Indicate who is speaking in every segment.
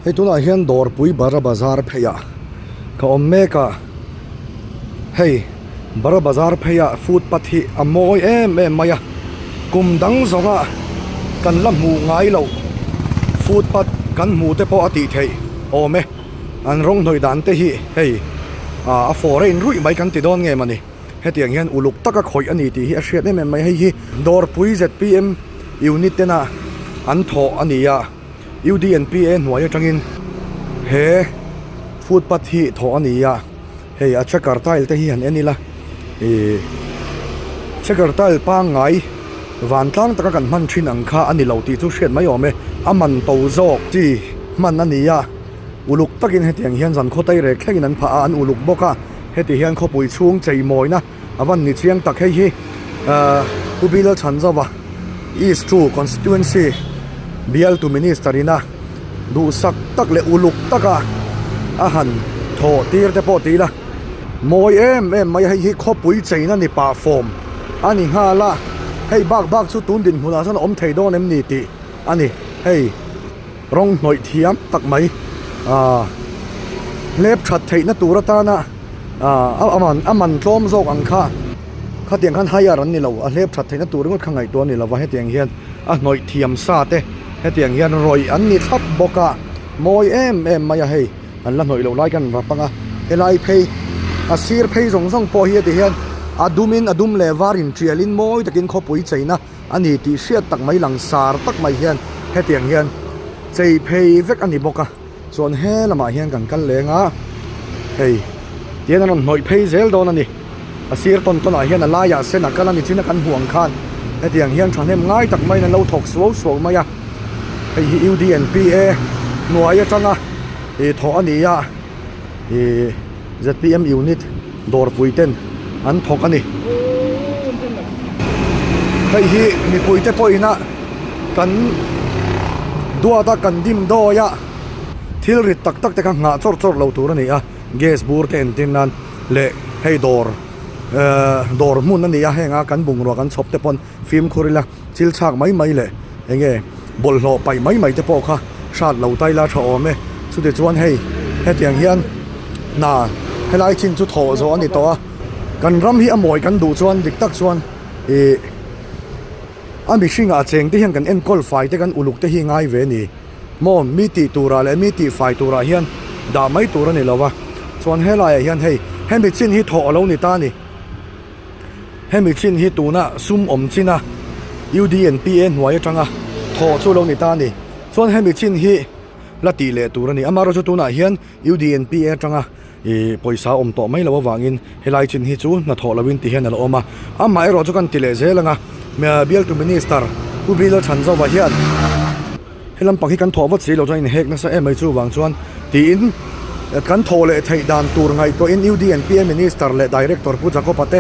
Speaker 1: Hei tunah hian Dawrpui Bara Bazar pheiah ka awm mek a, hei Bara Bazar pheiah footpath hi a mawi em em mai a, kum dang zawnga kan la hmuh ngai loh footpath kan hmuh te pawh a tih theih awm e, an rawng hnawih dan te hi hei ah a foreign ruih mai kan ti dawn nge mawni hetiang hian uluk taka khawih a ni tih hi a hriat em em mai, hei hi Dawrpui zpm unit tena an thawh a ni a. UDNPA hnuai atangin he footpath hi thawh a ni a, hei a checker tile te hi han en ila ihh checker tile pangngai vantlang taka kan hman thin ang kha a ni lo tih chu hriat mai awm e, a man to zawk chi hman a ni a, uluk takin hetiang hian zan khaw tairek thlengin an phah a, an uluk bawk a, heti hian khawpui chhung cheimawina. A van ni chiang tak hei hi ahh Pu Bilal Chhanzova East 2 Constituency bialtu Minister ina duhsak tak leh uluk taka a han thawh tir te pawh ti ila mawi em em mai a hei hi khawpui cheina ni pah fawm a ni nghal a hei bak bak chu tun dinhmunah chuan a awm thei dawn em ni tih a ni hei. Rawng hnawih thiam tak mai aaa hlep that theihna tur atana aaa a man a man tlawm zawk ang kha khatiang khan hire an ni lo a hlep that theihna tur ringawt kha ngaihtuah a ni lova hetiang hian a hnawih thiam sa te hetiang hian rawih an ni thlap bawk a mawi em em mai a hei an la hnawih loh lai khan an rap ang a helai phei a sir phei zawng zawng pawh hi heti hian a dumin a dum leh var intialin mawi takin khawpui cheina. A ni tih hriat tak mai langsar tak mai hian hetiang hian chei phei vek a ni bawk a chuan he lamah hian kan kal leng a hei tihian an rawn hnawih phei zel dawn a ni a sir tawn tawn ah hian a laiah sen a kal a ni chin a kan hmuh ang khan hetiang hian thahnem ngai tak maiin an lo thawk suau suau mai a hei hi U D N P A hnuai atanga ih thawh a ni a ih. Zpm unit dawrpui ten an thawk a ni. Hei hi mipui te pawhin a kan duat a kan dim dawi a thil rit tak tak te kha nghah chawrh chawrh lo tur a ni a gas bur te entir nan leh hei dawr ehh dawr hmun a ni a heng a kan bungrua kan chhawp te pawn fimkhur ila chil chhak mai mai leh eng nge bawlhhlawh paih mai mai te pawh kha hrat lo ta ila tha awm e chuti chuan hei hetiang hian hna helai chin chu thawh zawh a ni tawh a kan ram hi a mawi kan duh chuan dik tak chuan ih a mihringah cheng te hian kan enkawl fai te kan uluk te hi ngai ve a ni maw mi tih turah leh mi tih fai turah hian dah mai tur a ni lo va chuan helaiah hian hei hemi chin hi thawh a lo ni ta a ni. Hemi chin hi tuna sum awm china UDNPA hnuai atanga thawh chu lo ni ta a ni. Chuan hemi chin hi la tih leh tur a ni. Amaherawhchu chu tunah hian UDNPA atanga ih pawisa awm tawh mai loh avangin helai chin hi chu hnathawh lohin ti hian a la awm a. Amaherawhchu chu kan ti leh zel anga bialtu Minister Pu Bilal Chhanzova hian He lampang hi kan thawh vat si lo chuan inhek nasa em mai chuvang chuan tiin kan thawh leh theih dan tur ngaihtuahin UDNPA Minister leh Director Pu Jacob-a te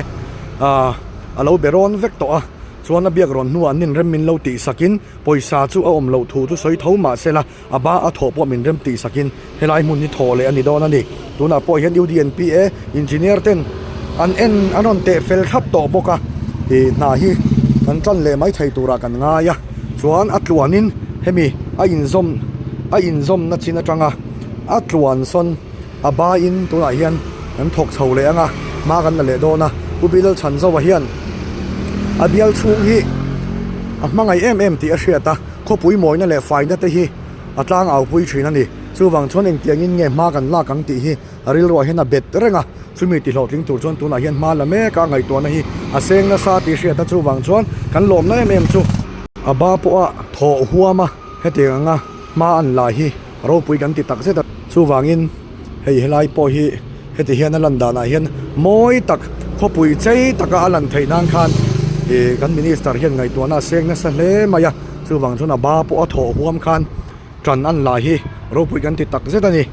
Speaker 1: ah a lo be rawn vek tawh a, chuan a biak rawn hnuah an inrem min lo tih sakin pawisa chu a awm loh thu chu sawi tho mah se la a ba a thawh pawh min rem tih sakin helai hmun hi thawh leh a ni dawn a ni. Tunah pawh hian UDNPA Engineer ten an en an rawn teh fel thlap tawh bawk a, ih hna hi kan tan leh mai thei turah kan ngai a. Chuan a tluanin hemi a inzawm a inzawmna chin atanga a tluan sawn a baiin tunah hian kan thawk chho leh ang a, hma kan la leh dawn a. Pu Bilal Chhanzova hian a bial chhung hi a hmangaih em em tih a hriat a, khawpui mawina leh faina te hi a tlang au pui thin a ni. Chuvang chuan engtiangin nge hma kan lak ang tih hi a rilruah hian a bet reng a, chumi ti hlawhtling tur chuan tunah hian hma la mek a ngaihtuahna hi a seng nasa tih hriat a, chuvang chuan kan lawmna em em chu a ba pawha thawh huam a hetiang anga hma an la hi ropui kan ti tak zet a, chuvangin hei helai pawh hi heti hian a lan danah hian mawi tak khawpui chei taka a lan theih nan khan ih kan minister hian ngaihtuahna a seng nasa hle mai a, chuvang chuan a ba pawha thawh huam khan. Ṭan an la hi ropui kan ti tak zet a ni.